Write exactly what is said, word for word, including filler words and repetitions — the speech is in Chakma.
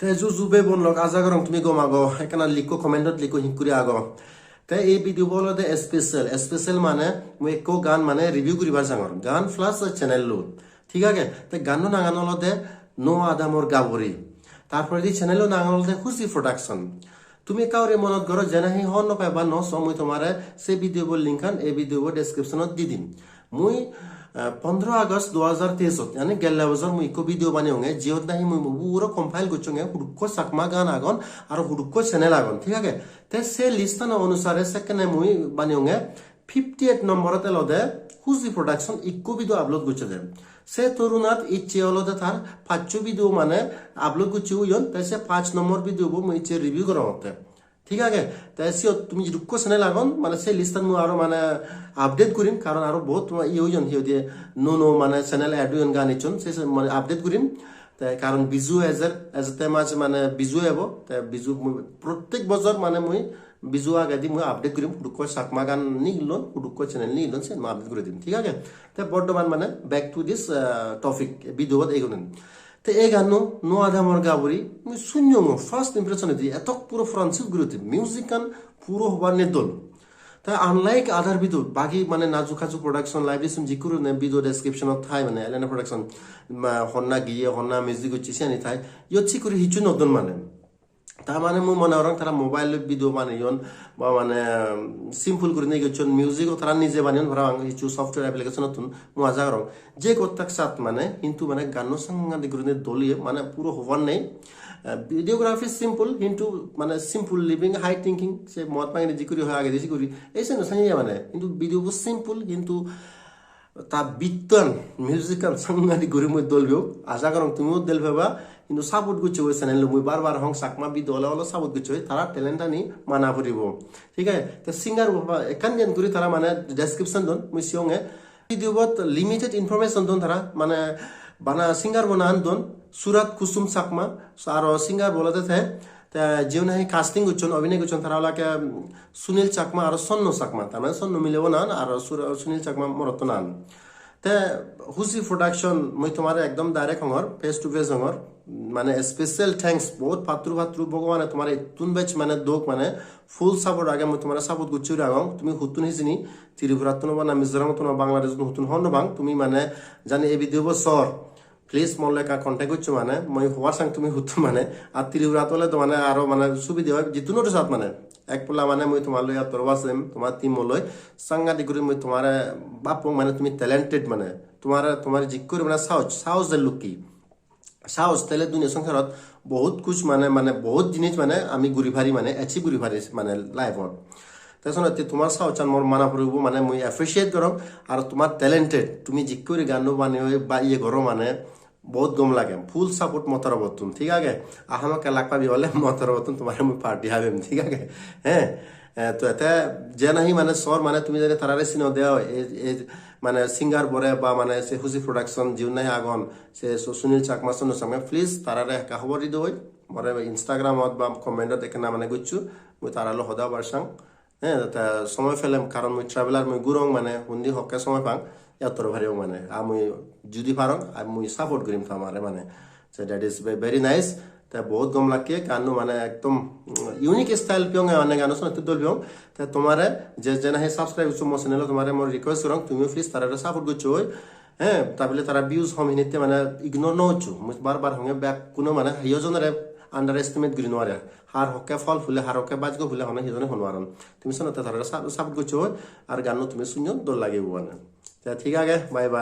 Te ju ju bhei bon lok, aja gorong tumi gom ago, ekkana likko, comment-ot likko, hikkuri ago. Te ei video bo olode special, special mane mui ekko gan mane review guribar jangor, gan plus channel lo, thik age? Te ganno nangan olode No Adamor Gaburi, tar poredi channel lo nangan olode Huji Production. Tumi ekka guri monot goro, je nahi hobor no pai ba no so, mui tomare se video bo link an ei video bo description ot di dim. Mui, eh, pondro August du hajar teis ot, yani gelle bojor mui ikko video baneyonge, jiyot nahi mui puro compile gocchonge, hudukko Chakma gan agon, aro hudukko channel agon, thik age? Te se list ano onusare sekkene mui baneyonge, fifty eight number ot elode Huji Production ikko video upload gocchede. Se torunat icche olode tar paccho video mane upload gocche oyon, te se pach number video bo mui icche review gorongotte. Thik age? Te siyot tumi jidukko channel agon, mane se list an mui aro mane update gurim, karon aro bohut toma iye oyon, hi hoide, nuo nuo mane channel add oyon, gan icchon, se se mane update gurim. Te karon Biju ejer, ejette maj mane Biju ebo, te Biju mui prottek bojor mane mui Biju agedi mui update gurim, hudukko Chakma gan nigillon, hudukko channel nigillon, siyen mui update guri dim, thik age? Te bortoman mane back to this, uh, topic, video got egonen. Te ei ganno No Adamor Gaburi mui sunyongo, first impression edi etok puro forensic guri utte, music an puro hobar nei dol. Te unlike other video, bagi mane Naju Kaju Production, Live Reaction, jikkurune video description ot thai, mane Elena Production, ma, honna giye, honna music gocche siyani thai, iyot sikkuri hissu no don mane. Ta mane mui mone gorong tara mobile loi video baneyon, ba mane, um, simple gurinei gocchon, music o tara nije baneyon parapang hissu software application ottun, mui aja gorong. Je gottak sat mane, hintu mane ganno sangadik gurinei dol oye, mane puro hobar nei. Eh, videography simple, hintu mane simple living, high thinking, se Mahatma Gandhi jikuri hoi agedi sikuri, ei senno sanye mane, hintu video bo simple, hintu ta beat an, music an sangadik guri mui dol peyong. Aja gorong tumiyo dol peba, hintu support gocche oi channel lo, mui bar bar hong, Chakma video ole ole support gocche oi, tara talent ani mana puribo. Thik age? Te singer bo ba ekkan diyan guri tara mane description don, mui siyonge. Video bot limited information don tara, mane bana singer bo nang don, Surat Kusum Chakma, so aro singer bo olode te, te jiun nahi casting gocchon, obhinay gocchon, tara olode, um, Sunil Chakma aro Sonno Chakma, tar mane Sonno milebo nang, aro Sur-, Sunil Chakma morotto nang. Te Huji Production, mui tomare ekdom direct hongor, face to face hongor, mane special thanks, bohut patturu patturu, Bhogobane tomare ittun bej mane dok, mane full support age, mui tomare support gocchi guri agong, tumi huttun hijeni, Tripurattun obo na Mizoramottun obo, Bangladesh-ottun, huttun hobor no pang, tumi mane jani ei video bo sor, please mor loi ekka contact goccho mane, mui hobar sang tumi huttun mane, ar Tripurat ole do mane aro mane subide oi, jittun ori sat mane, ek polla mane mui tomar loi attor bajim, tomar team loi, sangadik guri mui tomare bapong mane, tumi talented mane, tomare, tomare jikko guri mane sahos, sahos de lukki. Sahos thele duniya songsarot bohut kuch mane, mane bohut jinis mane ami guri pari, mane achieve guri pari mane life-ot. Te sonotte tomar sahos an mor mana puribo, mane mui appreciate gorong, ar tomar talented, tumi jikko guri ganno baneo ba iye goro mane bohut gom lage. Full support mo torobottun, thik age? Ar hamakkai lak pabi ole mo torobottun tomare mui party habem, thik age? He? Eh, to ete je nahi mane sor mane tumi jodi tarare sino de oi, ei, ei mane singer bore ba mane se Huji Production jiun nahi agon, se Su-, Sunil Chakma, Sonno Chakma, please tarare ekka hobor di do oi. More Instagram-ot ba comment-ot ekkena mane goccho, mui tara loi hoda hobar sang. He, te somoy pelem, karon mui traveler, mui gurong mane, hundi hokke somoy pang, yattor paribong mane. Ar mui judi parong, ar mui support gurim tomare mane. So that is ve-, very nice. Te bohut gom lakke, ganno mane ekdom, mm, unique style peyong, mane ganno sonotte dol peyong. Te tomare je, je nahi subscribe goccho mo channel-o, tomare mor request gorong, tumiyo please tarare support goccho oi. He, ta bile tara views hom hinitte mane ignore no goccho. Mui bar bar honge bekkuno mane hiyo jonore underestimate guri no pare. Har hokke phol phule, har hokke bajjo phule hono hijone hon paron. Tumi sonotte tarare sa-, support goccho oi, ar ganno tumi sunno dol lagibo mane. Te thik age, bye bye.